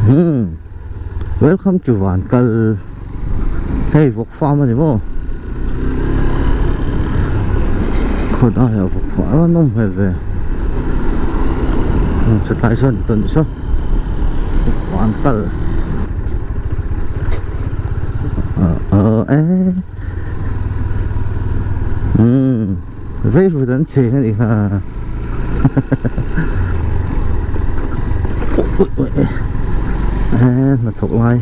Hmm welcome to Vankal hei vawk farm a ni maw khawdai ah vawk farm a nawm hmel ve chutlai sawn tawn saw Vankal ah eh hmm vei vut an cheng a ni kha hnathawk lai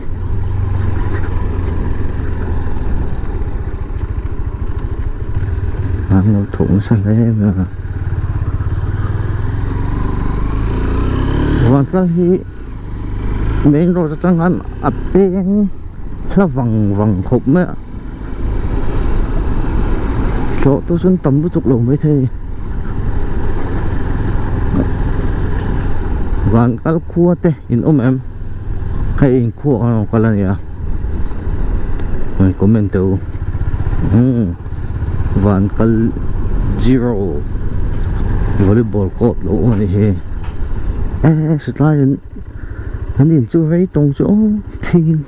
an lo thawk nasa hle mai a Vankal hi main road atang khan a peng hla vang vang khawp mai a. Hlawh te chuan tam lutuk lo maithei van kal khua te in awm em hei in khua ang rawn kal a nia rawn comment teh u umm van kal zero volleyball court lo awm a ni hi e satlai in an in chu vei tawng chu aw thing.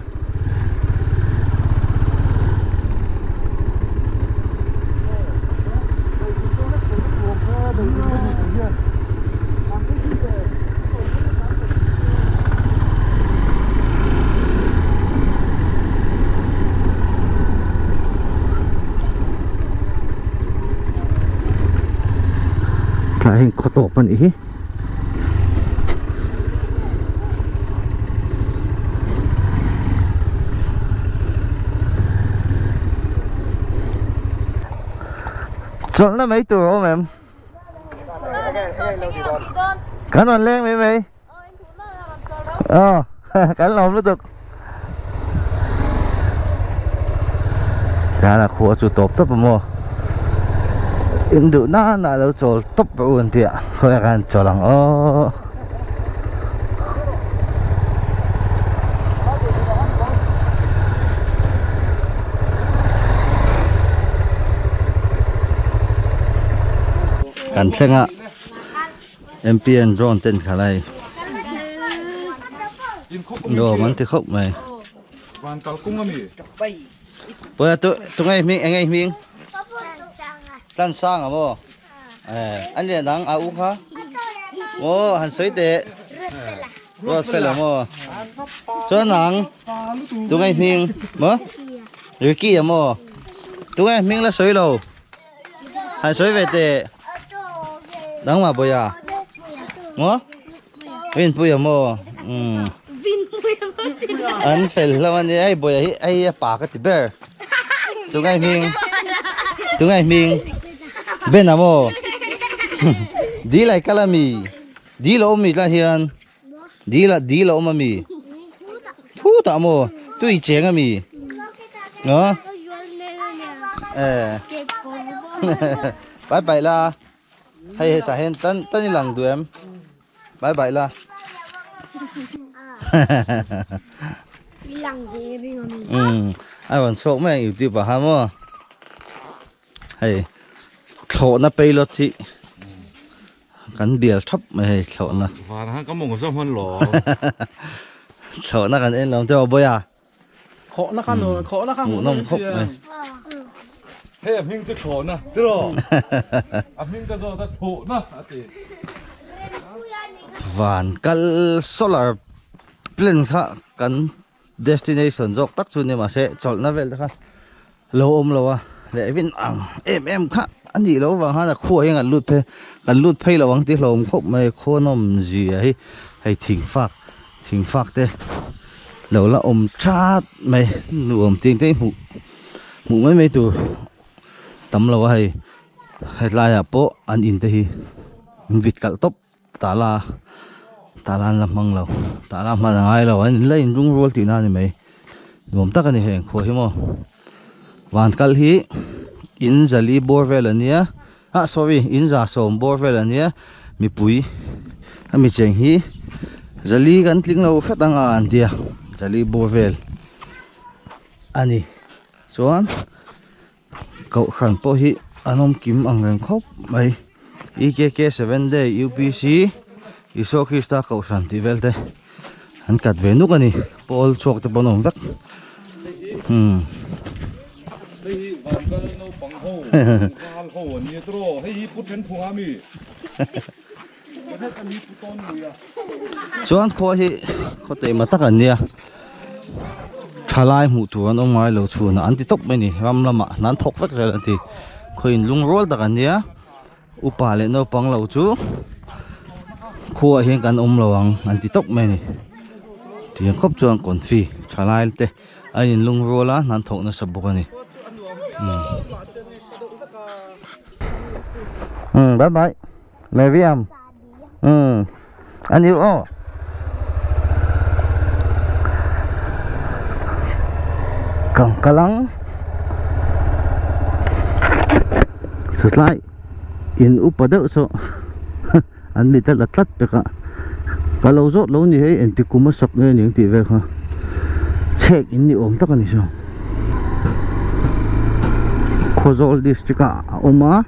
Tlai hian khaw tawp a nih hi. Chawlhna mai tur a awm em? Kan rawn leng mai mai. Aw kan lawm lutuk. Tihian a khua chu tawp tawp a maw in duh nan ah lo chawl tawp rawh u an ti a khawiah khan chawl ang aw. Kan thleng a M_P_N drone ten kha lai. Nuam an ti khawp mai. Van kal kung ami. Pui tu tu ngai hming engei hming. Tlan sang a maw. Eh an lian ang a u kha. Maw han sawi teh. Rose fel a maw. Chuan ang tu ngai hming maw. Ricky a maw. Tu ngai hming la sawi lo. Han sawi ve teh. Nangmah Bawia. Maw? Rinpuia maw? Umm. An fel hlauh a nia hei Bawia hi hei a pa ka ti ber. Tungai hming. Tungai hming. Ben a maw? Dil ai kal ami. Dil a awm mi tlah hian. Dil a dil a awm ami. Thu tah maw? Tui cheng ami. Aw. Eh. Bye bye la. Hei hetah hian tan tan i lang duh em? Bye bye la. Lang ve ring ami. Um, a rawn chhuak mai ang YouTube ah ha maw? Hei thlawhna payload hi kan bial thap mai hei thlawhna. Van han ka mawng zawm han lo. Thlawhna kan en lo te aw Bawia. Khawhna kha nuam, khawhna kha hmuhnawm khawp mai. Hei a hming chu thlawhna tiraw? A hming ka zawt a thlawhna a ti. Van kal solar plant kha kan destination zawk tak chu ni mahse chawlhna vel te kha lo awm lo a leh vin ang em em kha a nih loh vang khan a khuaah hian kan lut phei kan lut phei lo ang tih hlawm khawp mai khawnawm zia hi hei thing fak thing fak te lo la awm that mai nuam tih te hmuh hmuh mai mai tur tam lo a hei hetlaiah pawh an in te hi an vit kalh tawp. Tala tala an la hmang lo tala hman a ngai lo an la inrung rual tihna a ni mai nuam tak a ni heng khuah hi maw van kal hi in zali bawr vel a nia ah sorry in za sawm bawr vel a nia mipui a mi cheng hi zali kan tling lo hret ang a an tia zali bawr vel a ni chuan. Kohhran pawh hi an awm kim ang reng khawp mai EKK 7 day UPC Isua Krista kohhran tih vel te An kat ve nuk a ni pawl chhuak te pawh an awm vek umm. Hei hi Vankal naupang ho tlangval ho an nia tawh hei hi Pu Thenphunga mi Ka ni Pu Tawnluia. Chuan khua hi khaw teima tak an nia thalai hmuh tur an awm ngai lo chhunah an ti tawp mai ni ram lamah hna an thawk vek zel an ti khaw in lungrual tak an nia. Upa leh naupang lo chu khuaah hian kan awm lo ang an ti tawp mai a ni tiang khawp chuan confi tha lai te a in lung rual a hnan thawk nasa bawk a ni umm bye bye Meriam umm a ni aw. Kang kal ang satlai in upa deuh saw an mit a la tlat pek a ka lo zawt lo ni hei engti kum a sak nge ni ang tih vel kha chhek in ni awm tak a ni saw Khawzawl district ah a awm a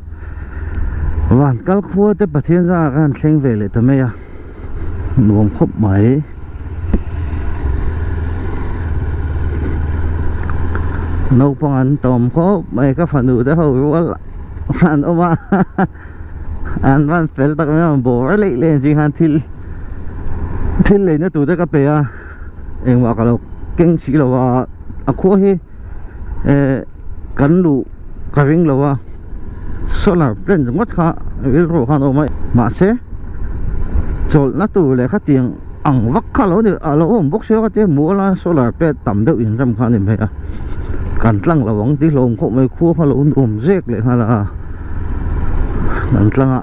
Vankal khua te Pathian zangah khan an thleng ve leh ta mai a. Nuam khawp mai. Naupang an tawm khawp mai ka fanu te ho rual an awm a an van fel tak mai a bawr leh leh ang chi khan thil thil leina tur te ka pe a engmah ka lo keng si lo a a khua hi eh kan luh ka ring lo a solar plant ringawt kha rilru khan a awm a mahse chawlhna tur leh khatiang ang vak kha lo ni a lo awm bawk sia khatia hmuh a solar plant tam deuh inrem kha a ni mai a kan tlang lo ang tih hlawm khawp mai khua kha lo awm zek leh nghal a kan tlang a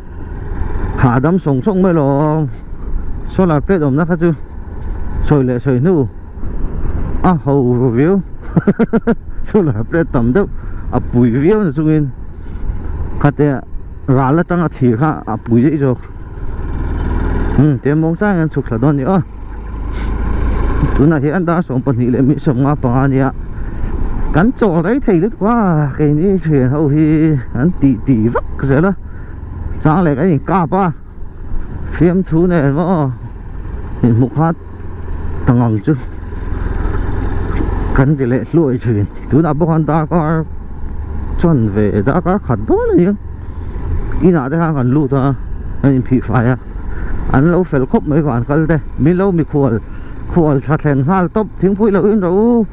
hahdam sawng sawng mai lawm solar plant awmna kha chu sawi leh sawi hnu. A ho viau solar plate tam deuh a pui viau na chungin khatia ral atanga thir kha a pui daih zawk umm tiang mawng chang hian chhuk thla dawn a ni aw tunah hian dar 22:55 a nia kan chawl rei thei lutuk a keini thian ho hi an tih tih vak zel a chang leh kan inkap a fiamthu nen maw inhmu khat. Tangang chu kan ti leh hluai thin tunah pawh khan darkar chuan ve darkar khat dawn a ni ang inah te khan kan lut a an inphih fai a an lo fel khawp mai van kal te min lo mikhual khual tha thlen nghal tawp thingpui lo in rawh u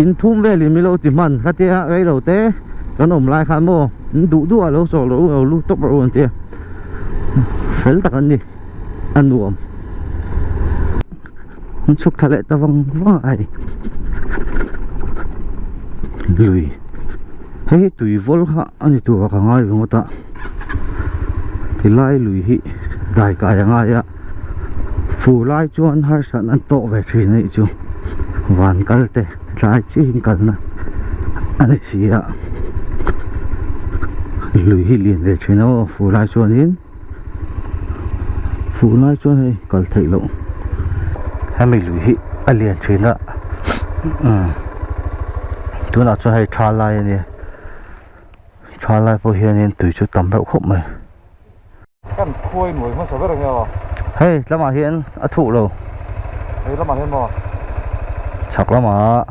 in thum velin min lo ti hman khatia rei lo te kan awm lai khan maw in duh duh ah lo chawl rawh u lo lut tawp rawh u an ti a fel tak an ni. A nuam an chhuk thla leh ta vang vang a hei lui hei hi tui vawl kha a ni tur a ka ngai ringawt a tilai lui hi dai kai a ngai a fur lai chuan harsatna an tawk ve thin a nih chu van kal te tlai chiin kalna a ni si a lui hi lian ve thin a aw fur lai chuanin. Fuh lai chuan hei kal theih loh hemi lui hi a lian thin a umm tunah chuan hei tha lai a nia tha lai pawh hianin tui chu tam reuh khawp mai. Kan khuai nuai hmasa ber ang e aw. Hei lamah hian a thuh lo. Hei lamah hian maw? Chhak lamah.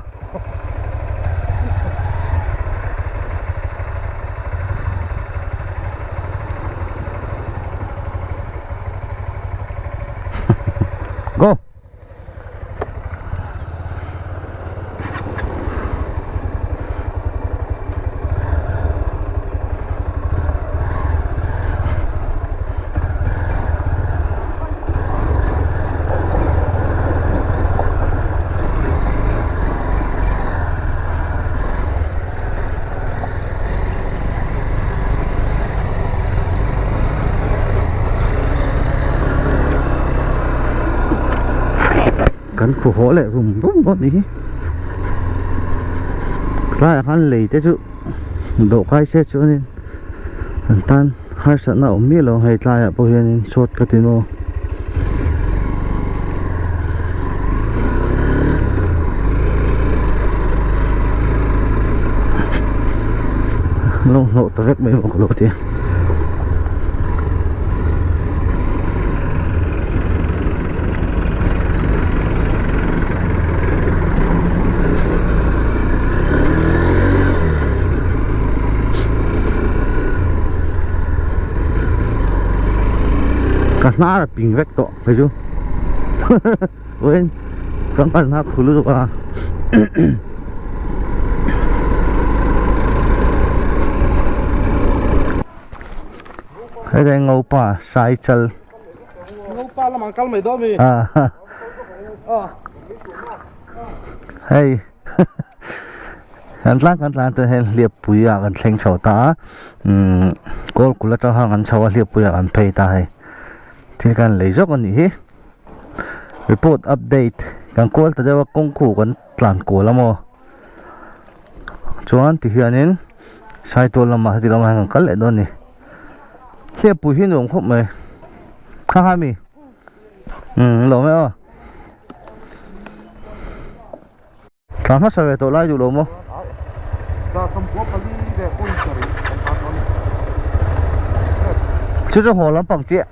Go. Kan khu haw leh rum rum dawn ni hi tlaiah khan lei te chu dawhkai se chuanin an tan harsatna a awm miah lo hei tlaiah pawh hianin short ka ti maw. Lo hnawh ta vek mai maw ka lo ti a. Ka hnar a ping vek tawh kei chu vawiin kan kal hna khu lutuk a heta ngopa cycle ngopa lamah kal mai dawn mi hei Kan tlang kan tlan te hian hliappui ah kan thleng chho ta a umm kawl kul atang khan kan chho a hliappui ah kan phei ta hei thil kan lei zawk a nih hi report update kan kual ta deuh a kawng khu kan tlan kual a maw chuan ti hianin saitual lamah heti lamah hian kan kal leh dawn a ni hliappui hi nuam khawp mai kha kha mi umm lawm e aw. Thla hmasa ve tawh lai duh lo maw? Chu chu haw lampang chiah.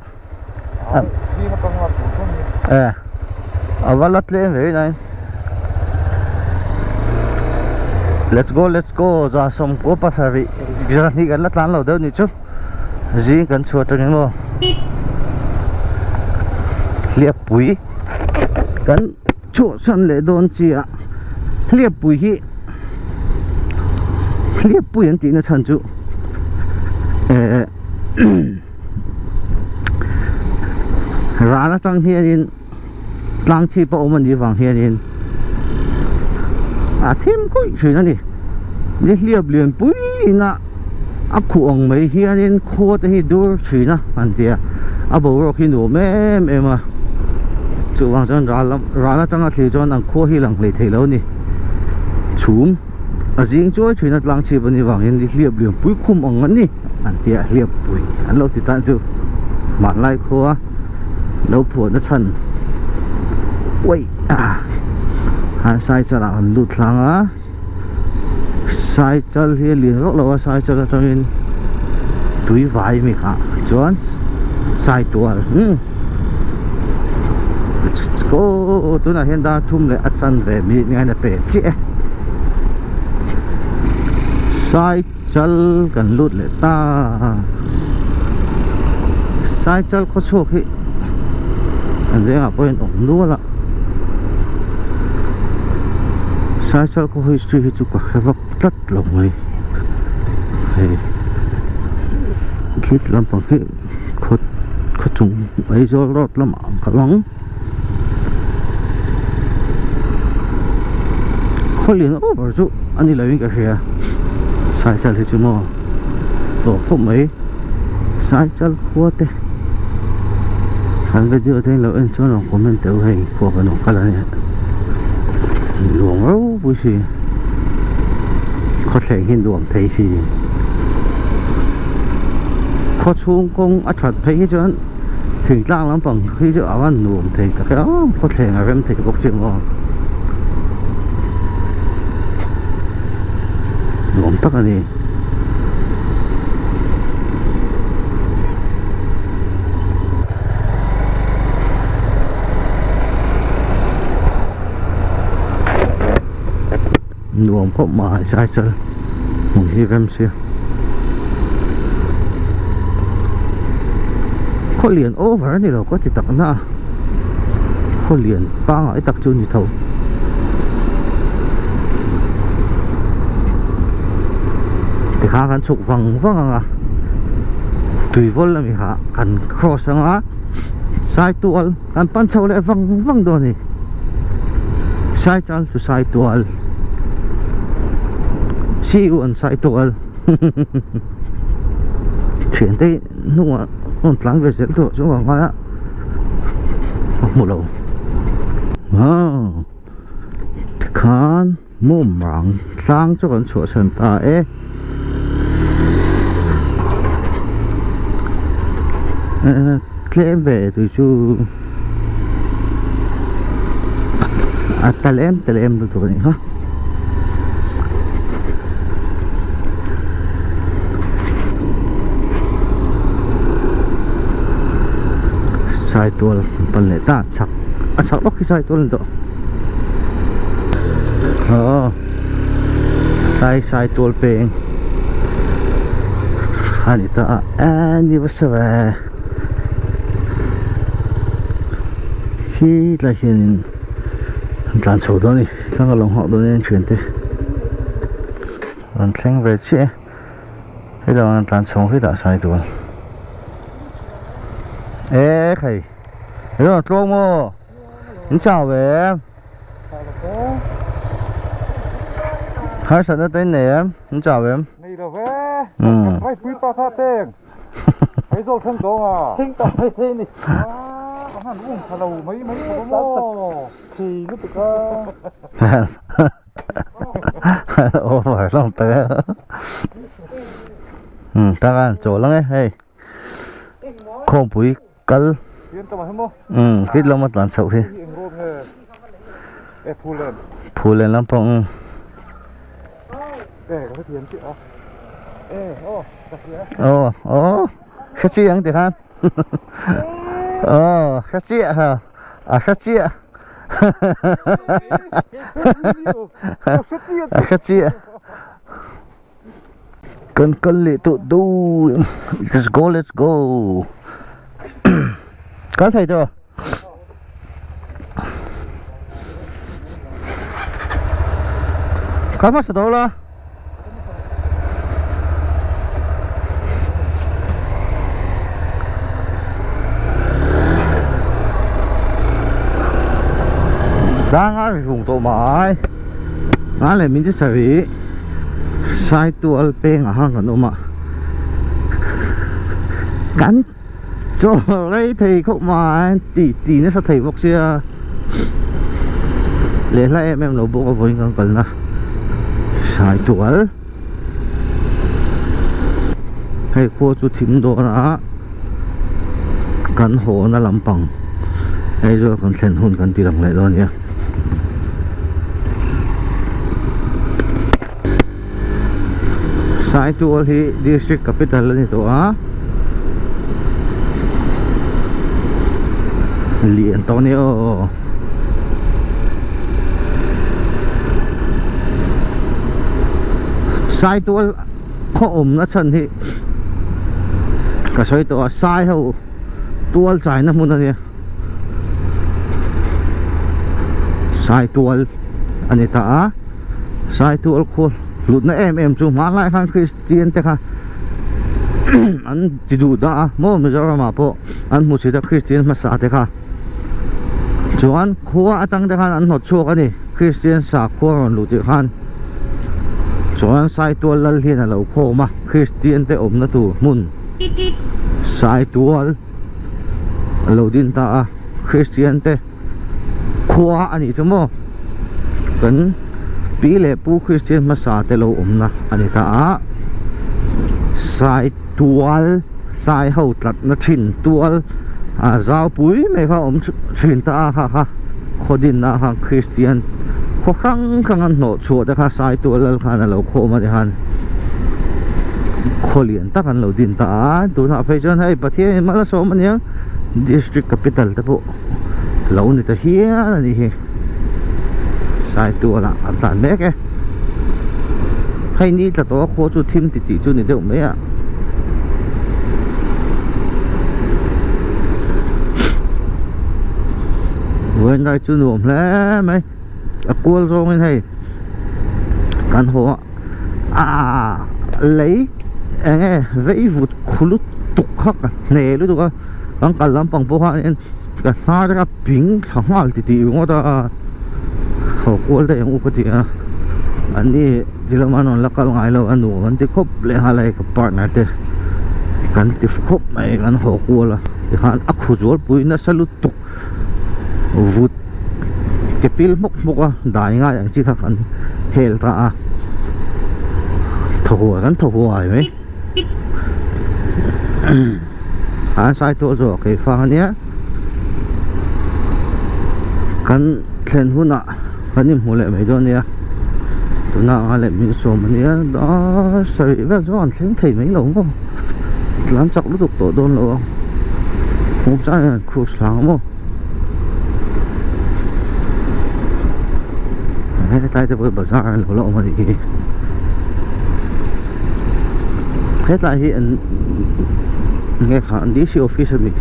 E a va la tlem ve nai. Let's go let's go za sawmkua pasarih zahnih kan la tlan lo deuh nih chu zing kan chhuah atangin maw hliappui kan Chhuahsan leh dawn chiah hliappui hi hliappui an tihna chhan chu eh ral atang hianin tlang chhip a awm a nih vang hianin a thim khuih thin a ni ni hliap lian pui ina a khuh ang mai hianin khua te hi dur thin a an ti a a boruak hi nuam em em a chuvang chuan ral lam ral atanga thlir chuan an khua hi lang hlei thei lo a ni chhum a zing chuai thin a tlang chhip anih vangin hliap lian pui khum ang a ni an ti a hliap pui an lo ti tan chu hmanlai khua lo phuahna chhan uaih ah sai chalah an lut hlang a. Saichal hi a lian vak lo a saichal atangin tui vai mi kha chuan saitual umm let's go tunah hian dar thum leh a chanve minute ngai na pel chiah e saichal kan lut leh ta saichal khaw chhuak hi an vengah pawh hian awm nual a. Saisal khaw history hi chu ka hre vak tlat lo mai hei khit lampang hi khaw khaw chung Aizawl road lamah ang kal ang khaw lian over chu a ni lo in ka hria Saisal hi chu maw tawp khawp mai Saisal khua te Kan video te lo en chuan rawn comment teh u hei khua kan rawn kal a nia nuam ropui si khawthleng hi nuam thei si khaw chhung kawng a that phei hi chuan thingtlang lampang hi chu a van nuam thei tak e aw khawthleng a rem thei bawk chu maw nuam tak a ni. Nuam khawp mai cycle hmun hi rem sia khaw lian over a ni lo ka ti tak na a khaw lian pangngai tak chu a ni tho. Tikhan kan chhuk vang vang ang a tuivawl ami kha kan cross ang a saitual kan pan chho leh vang vang dawn a ni saichal chu saitual see you on saitual thiante hnungah rawn tlan ve zel tawh chu a ngai a a hmu lo aw. Tikhan mum rang tlang chu kan chhuahsan ta e. Tlem ve tui chu a tal em tal em lutuk a nih kha. Saitual kan pan leh ta chak a chak lawk hi saitual a ni tawh. Aw tlai saitual peng a ni ta a anniversary. Khi tlai hianin an tlan chho dawn a ni tlang a lo nghak dawn ania an thiante an thleng ve chiah e hetah an tlan chho hetah sai tur e khai hetah tluang maw in chau ve em harsatna te in nei em in chau em nei lo ve mai pui pa kha teng Aizawl thleng tawng a. Thleng tawh mai thei ni. A han um tha lo mai mai khawp a maw. Thei lutuk a. Over hlawm tak e. Um tak a chawl ang e hei. Khawmpui kal. Um khit lama tlan chhoh hi. Phulen lampang um. Ồ, ồ, khá chi ăn thì ha. Ồ, khá chi hả? À khá chi à. À khá chi à. Kan kal leh tawh dawn. Let's go, let's go. Kal thei tawh. Kal hmasa tawh la. Dang a ri vung tawh mai. Nga leh min ti sarih Saitual pengah khan kan awm a. Kan chaw rei thei khawp mai tih tih nasa thei bawk sia lehla em em lo bawk a vawiin kan kalna Saitual hei khua chu thim dawn a kan haw na lampang hei chu kan thlen hun kan ti lang leh dawn a nia. Saitual hi district capital a ni tawh a lian tawh a ni aw Saitual khaw awmna chhan hi ka sawi tawh a sai ho tual chaina hmun a nia Saitual a ni ta a Saitual khaw hlutna em em chu hmanlai khan Kristian te kha an ti duh dah a maw Mizoram ah pawh an hmu chhit a Kristian hmasa te kha chuan khua atang te khan an hnawt chhuak a ni Kristian sakhua rawn luh tirh khan chuan Saitual lal hian a lo khawm a Kristian te awmna tur hmun Saitual a lo din ta a Kristian te khua a nih chu maw kan pi leh pu Kristian hmasa te lo awmna a ni ta a sai tual sai ho tlatna thin tual ah zau pui mai kha a awm thin ta a kha kha khaw dinna khan Kristian khaw hrang hrang an hnawh chhuah te kha sai tual lal khan a lo khawm a ni khan khaw lian tak an lo din ta a tunah phei chuan hei Pathian in mal a sawm a nia district capital te pawh lo ni ta hial a nih hi Saitual ah an tlan mek e hei ni tla tawh a khua chu thim ti tih chu ni deuh mai a vawiin lai chu nuam hle mai a kual zawngin hei kan haw a ah lei eng nge vei vut khu lutuk kha ka hne lutuk a kan kal lampang pawh khanin ka hnar a ping thla nghal ti tih ringawt a haw kual daih ang u ka ti a an ni ti lama an rawn la kal ngai lo a nuam an ti khawp leh nghal a hei ka partner te kan ti khawp mai kan haw kual a tikhan a khu zual pui nasa lutuk vut ke pil hmawk hmawk a dai ngai ang chi kha kan hel ta a thaw huai kan thaw huai mai an sai tawh zawk kei fang ania kan thlen hunah kan inhmu leh mai dawn ania tunah anga leh min sawm ania sarih vel chu an thleng thei mai lo maw tlan chak lutuk tawh dawn lo a hmuh chang hian cruise hlang maw hetlai te pawh hi bazar a lo la awm a nih hi hetlai hi an nge kha an D C office a mi.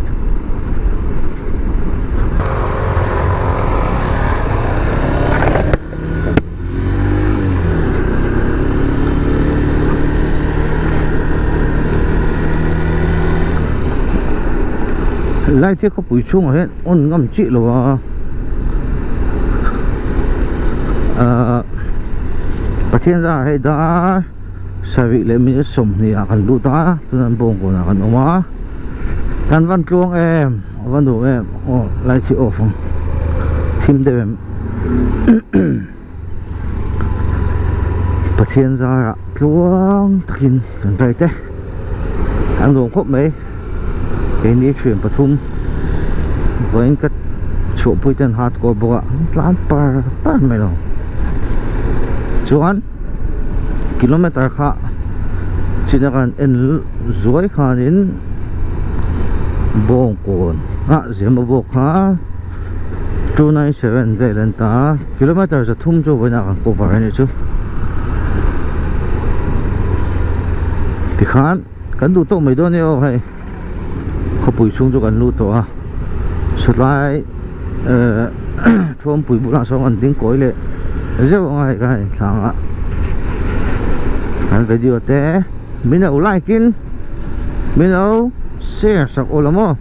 Light hi khawpui chhungah hian on ngam chiah lo a ahh Pathian zar hei dar sarih leh minute sawmhnih ah kan lut a tunah bawngkawn ah kan awm a kan van tluang em a va nuam em aw light hi off ang thim deuh em Pathian zarah tluang takin kan ride e an nuam khawp mai keini thian pathum vawiin ka chhuahpui ten hardcore bawk a an tlan par par mai lo chuan kilometer kha china kan en zuai khanin bawngkawn ah zema bawk kha. 297 vel an ta a kilometer 300 chu vawiinah kan cover a nih chu tikhan kan duh tawk mai dawn nia aw hei khawpui chhung chu kan lut tawh a sawtlai ehh thuampui bulah sawn an ding kawi leh zeuh ang a hei ka han thlang a kan video te min lo like in min lo share sak aw la maw.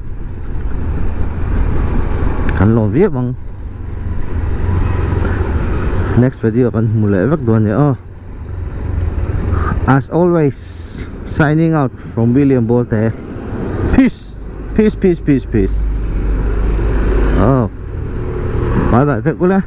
Kan lawm viau ang next video kan hmu leh vek dawn nia aw as always signing out from William Bolte peace peace peace peace peace oh bye bye vek ula.